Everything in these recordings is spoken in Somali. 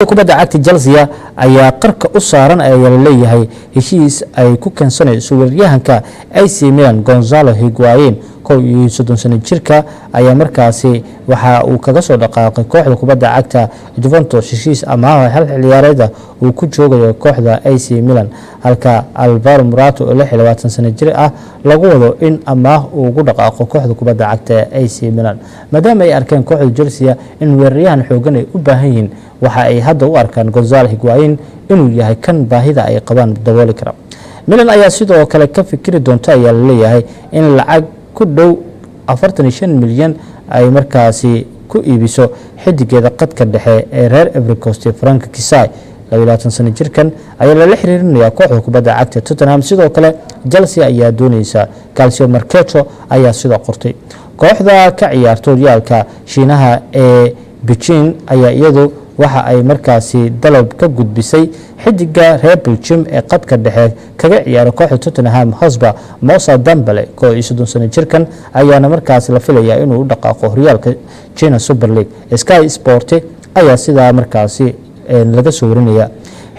Kubadda cagta Chelsea ayaa qarka u saaran, ayaa laleeyahay, heshiis ay ku keensanayso weeraryahanka AC Milan, Gonzalo Higuain. 31 sano jirka ayaa markaasi waxa uu kaga soo dhaqaaqay kooxda kubadda cagta Juventus heshiis amaaha hal xilciyaareeda uu ku joogayo kooxda AC Milan, halka Alvaro Morata oo 26 sano jir ah lagu wado in amaah uu ugu dhaqaaqo kooxda kubadda cagta AC Milan. Maadaama ay arkeen kooxda Chelsea in weeraryahan xoogan ay u baahan yihiin, waxa ay hadda u arkaan Gonzalo Higuain inuu yahay kan baahida ay qabaan dabooli kara. Milan ayaa sidoo kale ka fikiri doonta, ayaa laleeyahay, in lacag ku dhow 45 milyan ay markaasi ku iibiso xidigeeda qadka dhexe ee reer Ivory Coast, Franck Kessie. 22 sano jirkan ayaa lala xiriirinayaa kooxda kubadda cagta Tottenham. Sidoo kale Chelsea ayaa dooneysa, Calcio Mercato ayaa sidoo qortay. Kooxda ka ciyaarta horyaalka Shiinaha ee Beijing ayaa iyadu waxa ay markaasi dalab ka gudbisay xidiga reer Belgium ee qadka dhexe kaga ciyaara kooxda Tottenham Hotspur, Moussa Dembele. 31 sano jirkan ayaana markaasi la filayaa inuu u dhaqaaqo horyaalka China Super League. Sky Sport ayaa sidaa markaasi laga soo warinaya.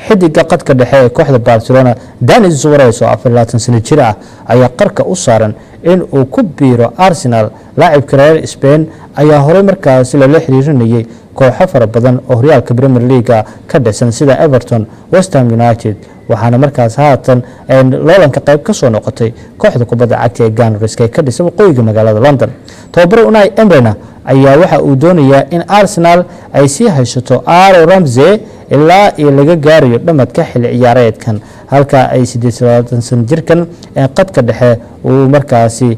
Xidiga qadka dhexe ee kooxda Barcelona, Denis Suarez, oo 24 sano jir ah, ayaa qarka u saaran in uu ku biiro Arsenal. Laacibka reer Spain ayaa horey markaasi lala xiriirinayay kooxo fara badan oo horyaalka Premier League-ga ka dhisan, sida Everton, West Ham United, waxaana markaas haatan loolanka qayb ka soo noqotay kooxda kubadda cagta ee Gunners ee ka dhisan waqooyiga magaalada London. Tababare Unai Emery-na ayaa waxa uu doonayaa in Arsenal ay sii haysato Aaron Ramsey ilaa iyo laga gaarayo dhamadka xilli ciyaareedkan, halka ay 28 sano jirkan qadka dhexe uu markaasi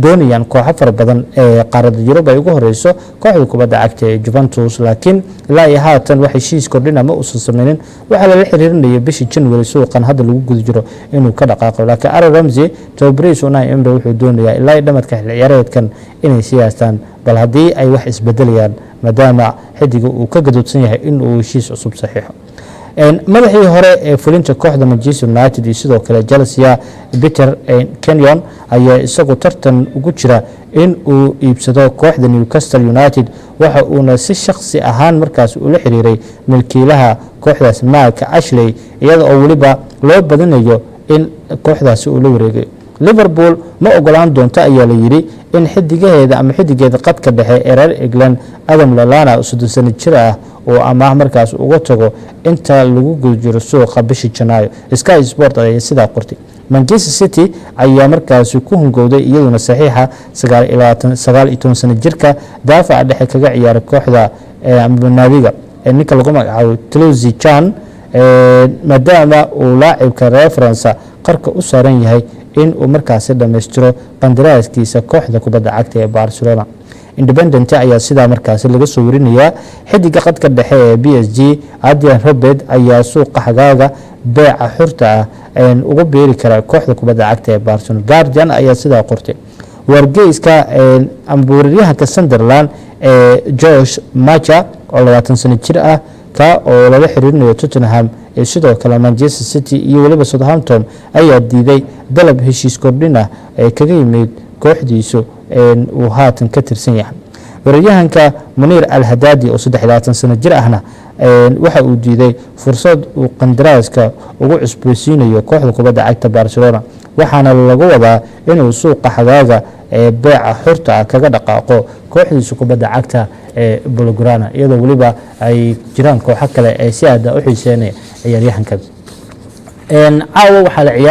doonayaan kooxo fara badan ee qaaradda Yurub, ay ugu horeyso kooxda kubadda cagta ee Juventus. Laakiin ilaa iyo haatan wax heshiis kordhina ma uusan sameynin. Waxaa lala xiriirinaya bishii January, suuqan hadda lagu guda jiro, inuu ka dhaqaaqo. Laakiin Aaron Ramsey, tababarihiis Unai Emery wuxuu doonayaa ilaa iyo dhamadka xilli ciyaareedkan inay sii haystaan, bal haddii ay wax isbedelayaan, maadaama xidiga uu ka gadoodsan yahay in uu heshiis cusub saxiixo. Madaxii hore ee fulinta kooxda Manchester United iyo sidoo kale Chelsea, Peter Kenyon, ayaa isagu tartan ugu jira in uu iibsado kooxda Newcastle United. Waxa uuna si shakhsi ahaan markaas ula xiriiray milkiilaha kooxdaas, Mike Ashley, iyada oo weliba loo badinayo in kooxdaasi uu la wareegay. Liverpool ma ogolaan doonto, ayaa la yidhi, in xidigaheeda ama xidigeeda qadka dhexe ee reer England, Adam Lallana, oo 30 sano jir ah, uu amaah markaas uga tago inta lagu guda jiro suuqa bishii Janaayo. Sky Sport ayaa sidaa qortay. Manchester City ayaa markaasi ku hungowday iyaduna saxiixa 19 sano jirka daafaca dhexe kaga ciyaara kooxda ama naadiga, ninka lagu magacaabo Toloi Chan, maadaama uu laacibka reer Faransa qarka u saaran yahay in uu markaasi dhammaystiro qandaraaskiisa kooxda kubadda cagta ee Barcelona. Independent ayaa sidaa markaasi laga soo warinayaa. Xidiga qadka dhexe ee PSG, Arjen Robben, ayaa suuqa xagaaga beeca xurta ah ugu biiri kara kooxda kubadda cagta ee Barcelona. Guardian ayaa sidaa qortay. Wargeyska ama weeraryahanka Sunderland ee Josh Maja, oo 20 sano jir ah, ka oo lala xiriirinayo Tottenham ee sidoo kale Manchester City iyo weliba Southampton, ayaa diiday dalab heshiis kordhin ah ee kaga yimid kooxdiisu uu haatan ka tirsan yahay. Weeraryahanka Munir Al Hadadi, oo 23 sano jir ahna, waxa uu diiday fursad uu qandaraaska ugu cusboysiinayo kooxda kubadda cagta Barcelona, waxaana lagu wadaa inuu suuqa xagaaga ee beeca xurta ah kaga dhaqaaqo kooxdiisa kubadda cagta ee Blaugrana, iyadoo weliba ay jiraan kooxo kale ee si aada u xiiseynaya ciyaaryahankan. Caawa waxaa la ciyaar